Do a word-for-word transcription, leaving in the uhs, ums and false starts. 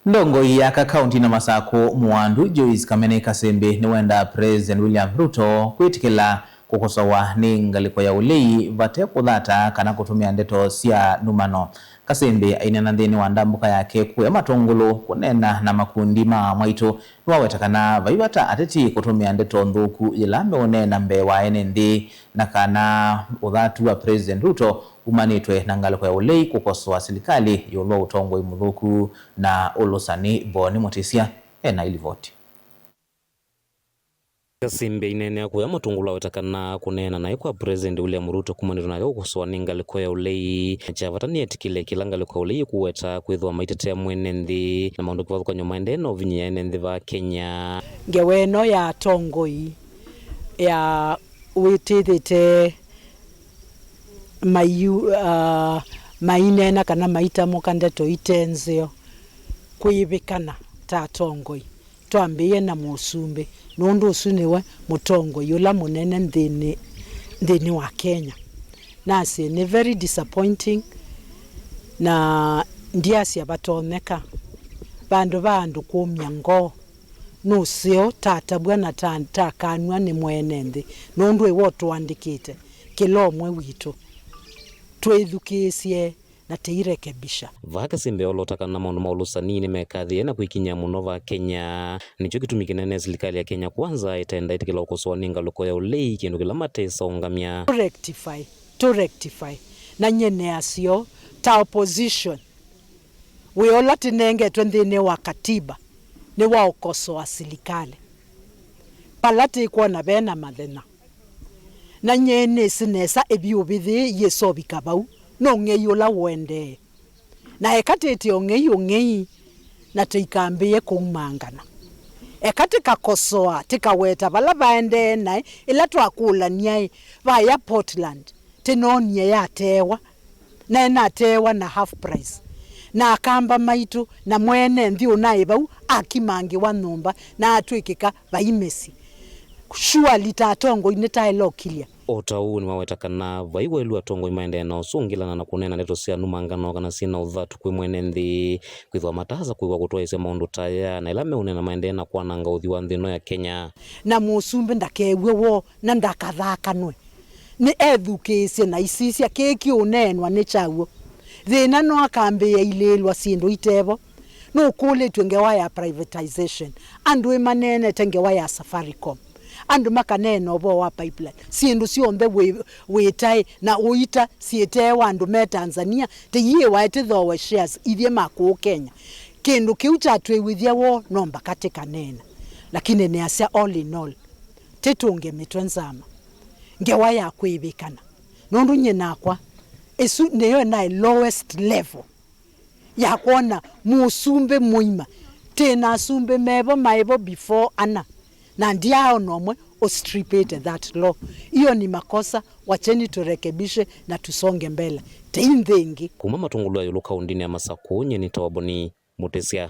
Ndongoi ya aka kaunti na Masakũ Mũandu, Joyce Kamene Kasembe, nĩwendaa President William Ruto kwĩtĩkĩla kũkosoawa nĩ ngalĩko ya ũlei vate kũthata kana kũtũmĩa ndeto sya numano. Kasembe aineena nthĩnĩ wa ndambũka yake kũya Matũngũlũ kũneena na makundi ma mwaitũ, nĩwaweta kana vai vata ateti kũtũmĩa ndeto nthũku yĩla meũneena mbee wa ene nthĩ, na kana ũthatu wa President Ruto umanĩtwe na ngalĩko ya ũlei kũkosoa silikalĩ ĩũlũ wa ũtongoi mũthũku na ũlũsani. Boni Mũtĩsya ena ilivoti. Kasembe aineenea kũya Matũngũlũ aweta kana kũneena naĩ kwa President William Ruto kumanĩtwe nake kũkosoa nĩ ngalĩko ya ũlei. Kya vata nĩ etĩkĩle kĩla ngalĩko ya ũlei ĩkũweta kwĩthĩwa maitetea mwene nthĩ na maũndũ kĩvathũkany'o maendee na ũvinyĩĩa ene nthĩ va Kenya. Ngewa ĩno ya atongoi ya wĩtĩthĩte maiu, ah, maineena kana maitamũka ndeto ite nzeo kwĩvĩkana ta atongoi. Twambĩĩe na mũsumbĩ, nũndũ ũsu nĩwe mũtongoi ũla mũnene nthĩnĩ, nthĩnĩ wa Kenya. Nasĩ nĩ very disappointing, na ndyasya vatonyeka. Vandũ va andũ kũmya ngoo, nũseo tatavw'a na ta-, takanw'a nĩ mwene nthĩ, nũndũ ĩwe ũtũandĩkĩte, kĩla ũmwe witũ. Twĩthukĩĩsye na tĩirekebisha. Vaa Kasembe olota kana maũndũ ma ũlũsani nĩmekathĩe na kwĩkinyĩa mũno vaa Kenya. Nĩkyo kĩtumi kĩnene silikalĩ ya Kenya Kwanza ĩtenda ĩtĩkĩla ũkosoa nĩ ngalĩko ya ũlei, kĩndũ kĩla matesa ũngamya. To rectify, to rectify. Na nyie nĩasyo ta opposition, wĩa ũla tĩnengetwe nthĩnĩ wa katiba nĩ wa ũkosoa silikalĩ vala tĩkwona vena mathĩna. Na nyie nĩsĩ nesa ĩvyũvĩ yĩĩ yĩsovika vau, no ũng'ei ũla ũendee. Na eka tĩtĩ ũng'ei ũng'ei, na tĩikambĩĩe kũumangana. Eka tĩkakosoa, tĩkaweta vala vaendee naĩ, ĩla twakũlany'a-ĩ, vaya Portland, tĩnoonie yateewa, na ĩnateewa na half price. Na akamba maitũ, na mwene nthĩ ũnaĩ vau, akimangĩwa nyũmba, na atw'ĩkĩka vai mĩsyĩ. Surely ta atongoi nĩtaĩle ũkilya. O ta ũu, nĩmaweta kana vai waĩlu atongoi maendee na ũsũngĩlana na kũneena ndeto sya numangano kana syĩ na ũthatu kwĩ mwene nthĩ, kwĩthĩwa mataasa kwĩw'a kũtwaĩĩsya maũndũ ta aya, na ĩla meũneena maendee na kwananga ũthyũ wa nthĩ ĩno ya Kenya. Na mũsumbĩ ndakew'e woo na ndakathakanwe. Nĩ ethukĩĩsye na aisisya kĩĩ kĩũneenwa nĩ kyaw'o. Thĩna no akambĩĩa ilĩĩlwa syĩndũ itevo. Nũkũlĩtw'e ngewa ya privatization. Andũ ĩmaneenete ngewa ya Safaricom. Andũ makaneena ũvoo wa pipeline. Syĩndũ syonthe wĩ-, wĩtaĩ na ũita syĩteewa andũ me Tanzania, tĩyĩĩwa ĩtĩthooe shares ithyĩ ma kũũ Kenya. Kĩndũ kĩu kyatwĩw'ĩthya woo no mbaka tĩkaneena. Lakini nĩasya all in all, tĩtũnge mĩtwe nzama. Ngewa ya kwĩvĩkana. Nũndũ nyie nakwa, ĩsu nĩyo naĩ lowest level ya kwona mũsumbĩ mũima. Tĩ na asumbĩ mevo maĩvo before ana, na ndyaaona ũmwe ũstripĩte that law. Hiyo ni makosa, wacheni turekebishe na tusonge mbele. Tei nthĩ ĩngĩ. Kuma Matũngũlũ ya ĩũlũ kaũndĩnĩ ya Masakũ, nyie nĩtawa Boni Mũtĩsya.